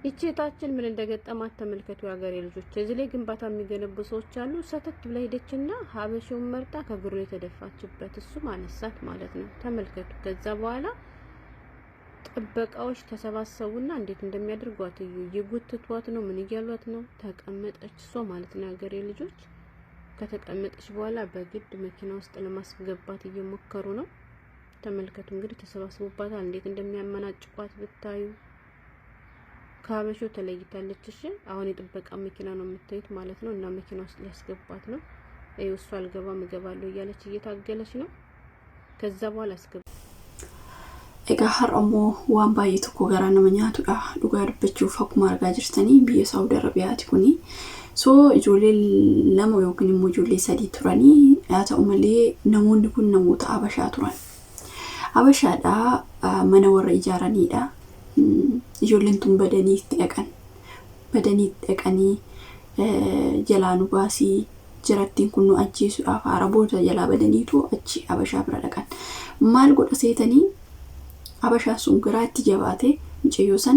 ይቺ እህታችን ምን እንደገጠማት ተመልከቱ የሀገሬ ልጆች። እዚህ ላይ ግንባታ የሚገነቡ ሰዎች አሉ። ሰተት ብላ ሄደችና ሀበሻውን መርጣ ከእግሩ የተደፋችበት እሱም አነሳት ማለት ነው። ተመልከቱ። ከዛ በኋላ ጥበቃዎች ተሰባሰቡና እንዴት እንደሚያደርጓት እዩ። እየጎተቷት ነው፣ ምን እያሏት ነው። ተቀመጠች እሷ ማለት ነው የሀገሬ ልጆች። ከተቀመጠች በኋላ በግድ መኪና ውስጥ ለማስገባት እየሞከሩ ነው። ተመልከቱ እንግዲህ ተሰባስቦባታል። እንዴት እንደሚያመናጭቋት ብታዩ። ከሀበሻው ተለይታለች። እሺ አሁን የጥበቃ መኪና ነው የምታዩት ማለት ነው። እና መኪና ውስጥ ሊያስገባት ነው። ይኸው እሷ አልገባም እገባለሁ እያለች እየታገለች ነው። ከዛ በኋላ አስገባ Egaa har'a immoo waan baay'ee tokko garaa nama nyaatudha. Dhugaa dubbachuuf akkuma argaa jirtanii biyya Saawud Arabiyaati kuni. So ijoollee lama yookiin immoo ijoollee sadii turanii, haa ta'u malee namoonni kun namoota Abashaa turan. Abashaadha, mana warra ijaaranidha. Ijoolleen tun badanii itti dhaqan. Badanii itti dhaqanii jalaa nu baasii, jarattiin kun nu ajjeesuudhaaf Araboota jalaa badaniitu achi Abashaa bira dhaqan. Maal godha seetanii, Abashaan sun garaa itti jabaatee mucayyoo san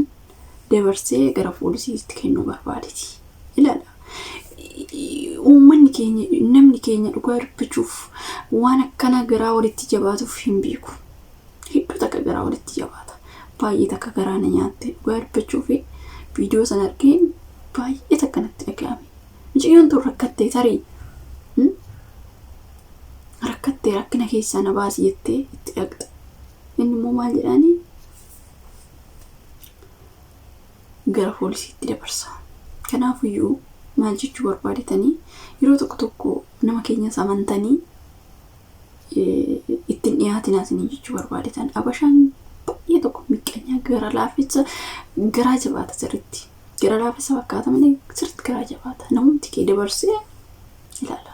dabarsee gara poolisiitti kennuu barbaadeti. Ilaala. Uummanni keenya, namni keenya dhugaa dubbachuuf waan akkana garaa walitti jabaatuuf hin beeku. Hedduu takka garaa walitti jabaata. Baay'ee takka garaa na nyaatte, dhugaa dubbachuuf viidiyoo sana argeen baay'ee takka natti dhaga'ame. Mucayyoon tun rakkattee, tarii rakkattee rakkina keessaa na baasi jettee itti dhaqxa. Inni immoo maal jedhaanii gara poolisiitti dabarsa. Kanaafiyyuu maal jechuu barbaadetanii, yeroo tokko tokko nama keenyas amantanii ittiin dhiyaatinaa isinii jechuu barbaadetan. Abashaan baay'ee tokko miqqanyaa, gara laafessa, garaa jabaata sirriitti. Gara laafessa fakkaata malee sirriitti garaa jabaata. Namumti kee dabarsee ilaala.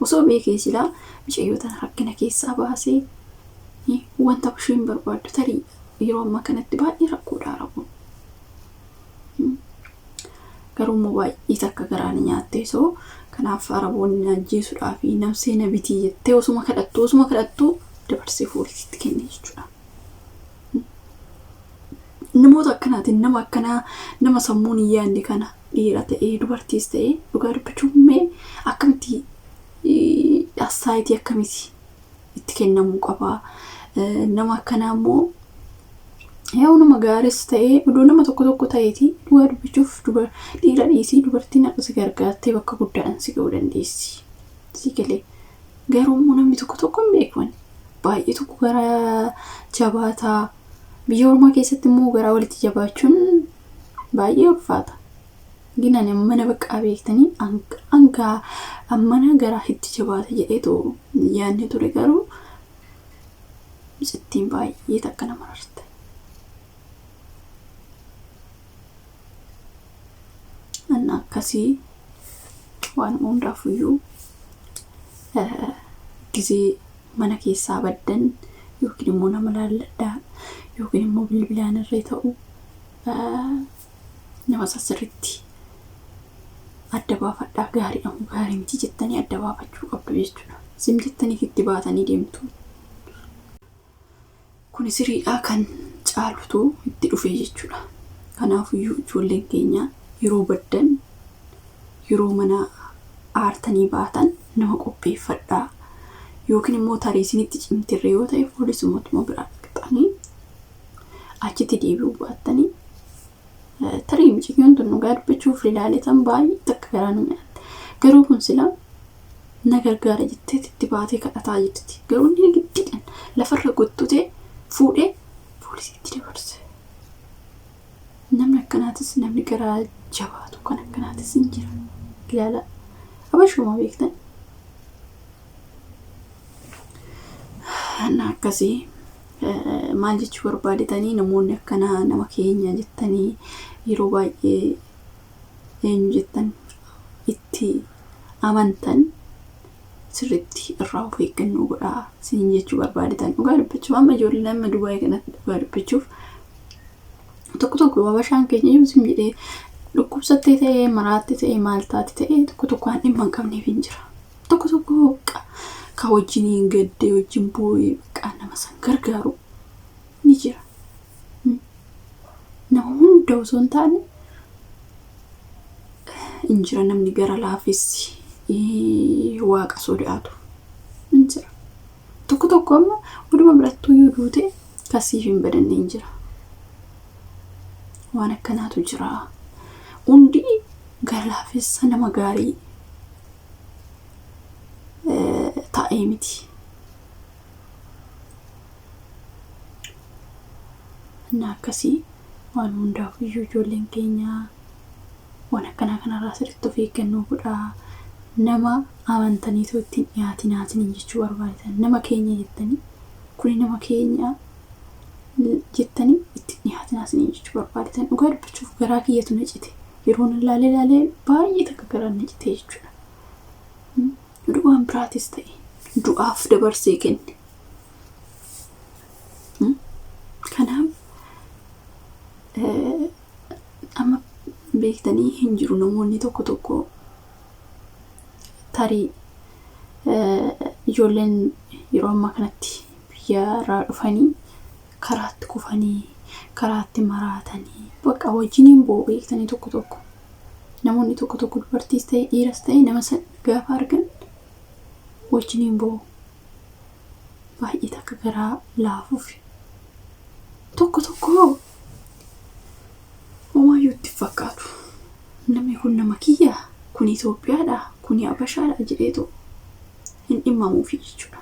Osoo beekee silaa mucayyoo tana rakkina keessaa baasee wanta isheen barbaaddu, tarii yeroo ammaa kanatti baay'ee rakkoodha Arabuun. Garuu immoo baay'ee takka garaa na nyaatte. So kanaaf Araboonni ajjeesuudhaaf nafsee na bitii jettee osuma kadhattu dabarsee poolisiitti kenne jechuudha. Namoota akkanaatiin, nama akkanaa, nama sammuun hin yaadne kana, dhiira ta'ee dubartiis ta'ee, dhugaa dubbachuuf mee akkamitti assaayitii akkamitti itti kennamuu qaba? Nama akkanaa immoo yaa nama gaaris ta'ee oduu nama tokko tokko ta'eeti, dhugaa dubbachuuf dhiira dhiisii dubartiin akka si gargaartee bakka guddaadhaan si ga'uu dandeessi. Si galee, garuu immoo namni tokko tokko hin beeku. Baay'ee tokko garaa jabaataa, biyya ormaa keessatti immoo garaa walitti jabaachuun baay'ee ulfaata. Gin ani mana baqqaa beektanii hanga ammana garaa itti jabaata jedheetu yaadne ture, garuu sittiin baay'ee takka nama rarte. Anna akkasii waan hundaafuyyuu gizee mana keessaa baddan yookiin immoo nama laalladhaa yookiin immoo bilbilaan irree ta'u nama sirriitti adda baafadhaa, gaariidha moo gaarii miti jettanii adda baafachuu qabdu jechuudha. Sim jettanii itti baatanii deemtu. Kuni siriidhaa kan caalutu itti dhufe jechuudha. Kanaafiyyuu ijoolleen keenya yeroo baddan, yeroo mana aartanii baatan nama qopheeffadhaa. Yookiin immoo tarii isinitti cimtirre yoo ta'e poolisummaa biraa dhaqxanii achitti deebi'uu baattanii, tarii mucayyoon tun dhugaa dubbachuuf ilaaletan baay'ee takka garaa nu nyaatte. Garuu kun sila na gargaara jettee itti baatee kadhataa jirti. Garuu inni giddiidhaan lafarra gottutee fuudhee poolisiitti dabarse. Namni akkanaatis, namni garaa jabaatu kan akkanaatis hin jira. Ilaala. Abashuma beektan. Na akkasii maal jechuu barbaadetanii, namoonni akkanaa nama keenya jettanii yeroo baay'ee eenyu jettan itti amantan sirriitti irraa of eeggannoo godhaa isiniin jechuu barbaadetan. Dhugaa dubbachuuf amma ijoollee amma Dubaayii kanatti, dhugaa dubbachuuf, tokko tokko Abashaan keenya yoo isin jedhee dhukkubsattee ta'ee, maraatte ta'ee, maal taate ta'ee, tokko tokko waan dhimma hin qabneef hin jira. Tokko tokko ka wajjiniin gaddee wajjin boo'ee bakka nama san gargaaru ni jira. Nama hunda Hunda osoo hin taane hin jira namni gara laafessi waaqa sodaatu hin jira. Tokko tokko amma oduma birattuu yoo duute kasiif hin badanne hin jira. Waan akkanaatu jira. Hundi gara laafessa nama gaarii ta'ee miti. Inni akkasii waan hundaaf iyyuu ijoolleen keenya waan akkanaa kanarraa sirriitti of eeggannoo godhaa. Nama amantaniitoo ittiin dhiyaatinaatiin jechuu barbaadan nama keenya jettanii kuni nama keenya jettanii ittiin dhiyaatinaatiin jechuu barbaadan dhugaa dubbachuuf garaa kiyyatu na cite yeroo na laalee laalee baay'ee takka garaan na cite jechuudha. Du'aan biraatis ta'e du'aaf dabarsee kenne. Kanaaf amma beektanii hin jiru namoonni tokko tokko tarii ijoolleen yeroo ammaa kanatti biyya irraa dhufanii karaatti kufanii karaatti maraatanii bakka wajjiniin bo'u beektanii tokko tokko namoonni tokko tokko dubartiis ta'e dhiiras ta'e nama san gaafa argan wajjiniin bo'u baay'ee takka garaa laafuuf tokko tokko homaayyuu itti fakkaatu namni kun nama kiyya kun Itoophiyaadha kun Habashaadha jedheetu hin dhimmamuufi jechuudha.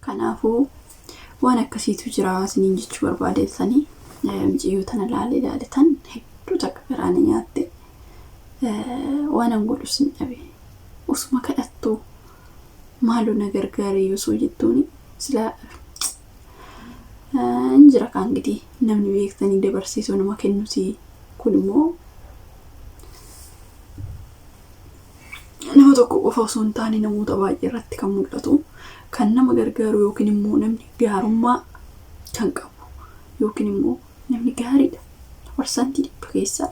Kanaafuu waan akkasiitu jira isiniin jechuu barbaadeessanii mucayyoo tana laalee laaletan hedduu takka garaa na nyaatte waan an godhus hin dhabe osuma kadhattuu maaloo na gargaari osoo jettuuni silaa hin jira kaan gidi namni beektanii dabarsiisoo nama kennuti kun immoo nama tokko qofa osoo hin taane namoota baay'ee irratti kan mul'atu kan nama gargaaru yookiin immoo namni gaarummaa kan qabu yookiin immoo namni gaariidha. 100% keessaa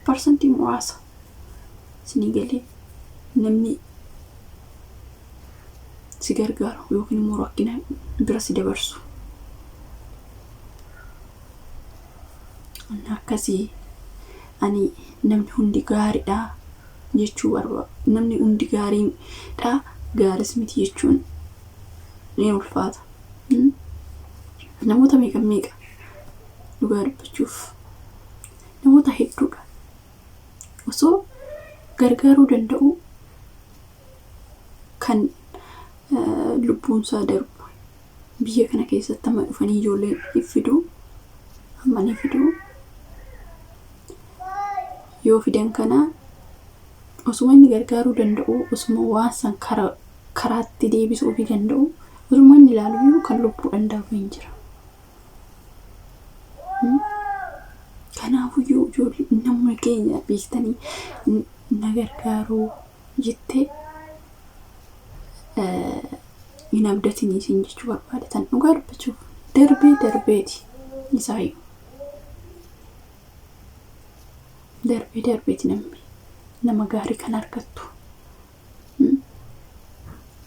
parsantii muraasa isinii galee namni si gargaaru yookiin immoo rakkina bira si dabarsu. Akkasii ani namni hundi gaariidha jechuu barbaada. Namni hundi gaariidha gaaris miti jechuun ni ulfaata. Namoota meeqa meeqa dhugaa dubbachuuf namoota hedduudha. Osoo gargaaruu danda'u kan lubbuunsaa darbu biyya kana keessatti amma dhufanii ijoolleen fiduu amma ni fiduu yoo fidan kana osuma inni gargaaruu danda'u osuma waan san karaatti deebisuu danda'u osuma inni ilaalu kan lubbuudhaan darbu hin jira. Kanaafuyyuu ijoollee namni keenya beektanii na gargaaruu jettee hin abdatinii isin jechuu barbaadatan dhugaa dubbachuuf darbee darbeeti isaayyuu. Darbee darbeeti namni nama gaarii kan argattu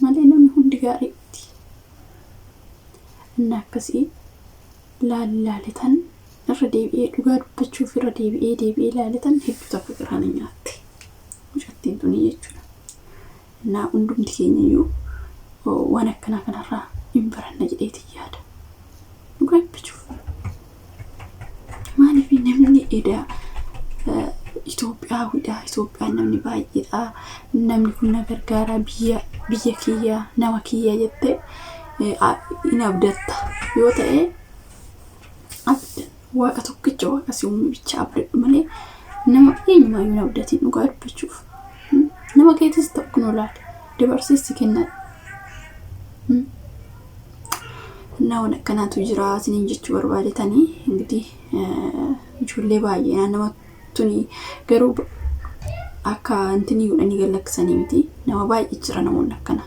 malee namni hundi gaarii miti. Inni akkasii laaletan irra deebi'ee dhugaa dubbachuuf irra deebi'ee deebi'ee laaletan hedduu takka garaa na nyaatte mucattiin tuni jechuudha. Innaa hundumti keenya iyyuu waan akkanaa kanarraa hin baranna jedheetiin yaada. Dhugaa dubbachuuf. Maaliif namni edaa Itoophiyaawidha. Itoophiyaan namni baay'eedha. Namni kun na gargaara biyya kiyya nama kiyya jettee hin abdatta yoo ta'e abdan waaqa tokkicha waaqa si uume bicha abdadhu malee nama eenyumaayyuu hin abdatin dhugaa dubbachuuf. Nama keetis ta'u kun olaale dabarsees si kenna. እና waan akkanaatu jira isiniin jechuu barbaadetanii እንግዲህ ijoollee baay'ee nama tuni garuu akka intinii godhanii gad lakkisanii miti nama baay'ee jira namoonni akkana.